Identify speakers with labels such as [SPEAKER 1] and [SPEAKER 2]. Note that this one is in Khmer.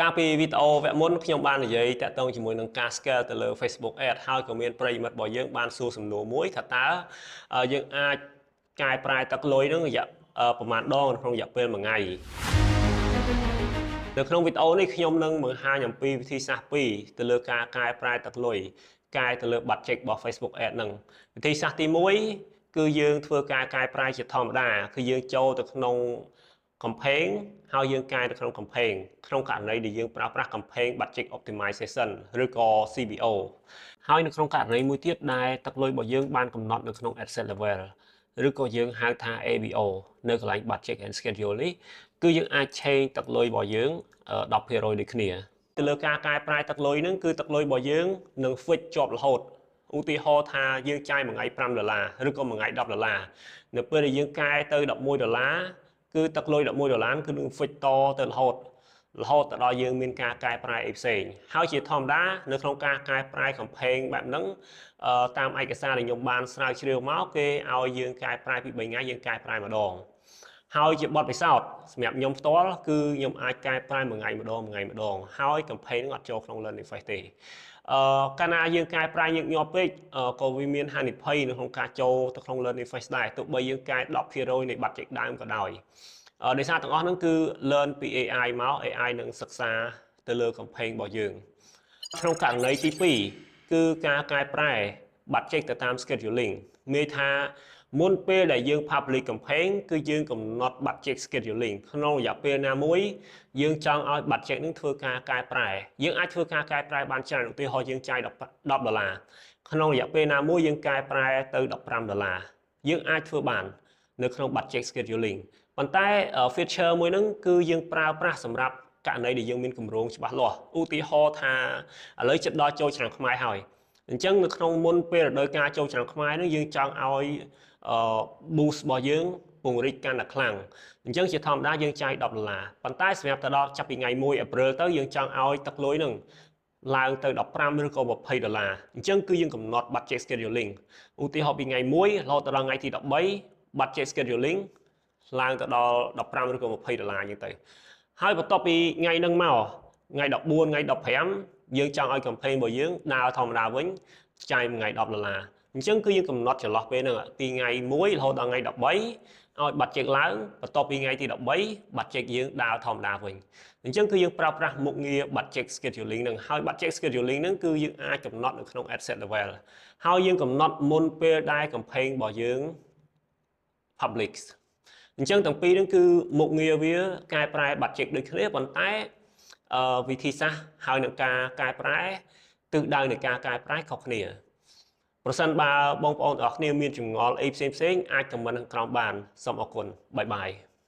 [SPEAKER 1] កាលពីវីដេអូវគ្គមុនខ្ញុំបាននិយាយតាក់ទងជាមួយនឹងការ scale ទៅលើ Facebook Ad ហើយក៏មានប្រិយមិត្តរបស់យើងបានសួរសំណួរមួយថាតើយើងអាចកែប្រែទឹកលុយនឹងរយៈប្រហែលដងក្នុងរយៈពេលមួយថ្ងៃនៅក្នុងវីដេអូនេះខ្ញុំនឹងបង្ហាញអំពីវិធីសាស្ត្រពីរទៅលើការកែប្រែទឹកលុយកែទៅលើ budget របស់ Facebook Ad ហ្នឹងវិធីសាស្ត្រទី1គឺយើងធ្វើការកែប្រែជាធម្មតាគឺយើងចូលទៅក្នុង campaign ហើយយើងកែទៅក្នុង campaign ក្នុងករណីដែលយើងប្រើប្រាស់ campaign budget optimization ឬក៏ CBO ហើយនៅក្នុងករណីមួយទៀតដែលទឹកលុយរបស់យើងបានកំណត់នៅក្នុង ad set level ឬក៏យើងហៅថា ABO នៅកន្លែង budget and schedule នេះគឺយើងអាច change ទឹកលុយរបស់យើង10%ដូចគ្នាទៅលើការកែប្រែទឹកលុយហ្នឹងគឺទឹកលុយរបស់យើងនឹង fix ជាប់រហូតឧទាហរណ៍ថាយើងចាយមួយថ្ងៃ5ដុល្លារឬក៏មួយថ្ងៃ10ដុល្លារនៅពេលដែលយើងកែទៅ11ដុល្លារគឺទឹកលុយ11ដុល្លារគឺនឹង fix តទៅរហូតរហូតទៅដល់យើងមានការកែប្រែអីផ្សេងហើយជាធម្មតានៅក្នុងការកែប្រែ campaign បែបហ្នឹងតាមឯកសារដែលខ្ញុំបានស្រាវជ្រាវមកគេឲ្យយើងកែប្រែពី3ថ្ងៃយើងកែប្រែម្ដងហើយជាបទពិសោធន៍សម្រាប់ខ្ញុំផ្ទាល់គឺខ្ញុំអាចកែប្រែមួយថ្ងៃម្ដងមួយថ្ងៃម្ដងហើយ campaign ហ្នឹងអត់ចូលក្នុង learning phase ទេអឺកាលណាយើងកែប្រែញឹកញាប់ពេកក៏វាមានហានិភ័យនៅក្នុងការចូលទៅក្នុង learning phase ដែរទោះបីយើងកែ10%នៃ budget ដើមក៏ដោយដោយសារទាំងអស់ហ្នឹងគឺ learn ពី AI មក AI នឹងសិក្សាទៅលើ campaign របស់យើងក្នុងករណីទី2គឺការកែប្រែ budget ទៅតាម scheduling មានថាមុនពេលដែលយើង public campaign គឺយើងកំណត់ budget scheduling ក្នុងរយៈពេលណាមួយយើងចង់ឲ្យ budget នឹងធ្វើការកែប្រែយើងអាចធ្វើការកែប្រែបានច្រើនឧទាហរណ៍យើងចាយ10ដុល្លារក្នុងរយៈពេលណាមួយយើងកែប្រែទៅ15ដុល្លារយើងអាចធ្វើបាននៅក្នុង budget scheduling ប៉ុន្តែ feature មួយហ្នឹងគឺយើងប្រើប្រាស់សម្រាប់ករណីដែលយើងមានគម្រោងច្បាស់លាស់ឧទាហរណ៍ថាឥឡូវជិតដល់ចូលឆ្នាំខ្មែរហើយអញ្ចឹងនៅក្នុងមុនពេលរដូវកាលចូលឆ្នាំខ្មែរហ្នឹងយើងចង់ឲ្យ boost របស់យើងពង្រីកកាន់តែខ្លាំងអញ្ចឹងជាធម្មតាយើងចាយ10ដុល្លារប៉ុន្តែសម្រាប់ទៅដល់ចាប់ពីថ្ងៃ1 April ទៅយើងចង់ឲ្យទឹកលុយហ្នឹងឡើងទៅ15ឬក៏20ដុល្លារអញ្ចឹងគឺយើងកំណត់ budget scheduling ឧទាហរណ៍ពីថ្ងៃ1រហូតដល់ថ្ងៃទី13 budget scheduling ឡើងទៅដល់15ឬក៏20ដុល្លារអញ្ចឹងទៅហើយបន្ទាប់ពីថ្ងៃហ្នឹងមកថ្ងៃ14ថ្ងៃ15យើងចង់ឲ្យ campaign របស់យើងដើរធម្មតាវិញចាយមួយថ្ងៃ10ដុល្លារអញ្ចឹងគឺយើងកំណត់ចន្លោះពេលហ្នឹងពីថ្ងៃ1រហូតដល់ថ្ងៃ13ឲ្យ budget ឡើងបន្ទាប់ពីថ្ងៃទី13 budget យើងដើរធម្មតាវិញអញ្ចឹងគឺយើងប្រើប្រាស់មុខងារ budget scheduling ហ្នឹងហើយ budget scheduling ហ្នឹងគឺយើងអាចកំណត់នៅក្នុង ad set level ហើយយើងកំណត់មុនពេលដែល campaign របស់យើង public អញ្ចឹងទាំងពីរហ្នឹងគឺមុខងារវាកែប្រែ budget ដូចគ្នាប៉ុន្តែអឺវិធីសាស្ត្រហើយនឹងការកែប្រែទិសដៅនៃការកែប្រែខុសគ្នាប្រសិនបើបងប្អូនទាំងអស់គ្នាមានចម្ងល់អីផ្សេងផ្សេងអាច comment ខាងក្រោមបានសូមអរគុណ bye bye.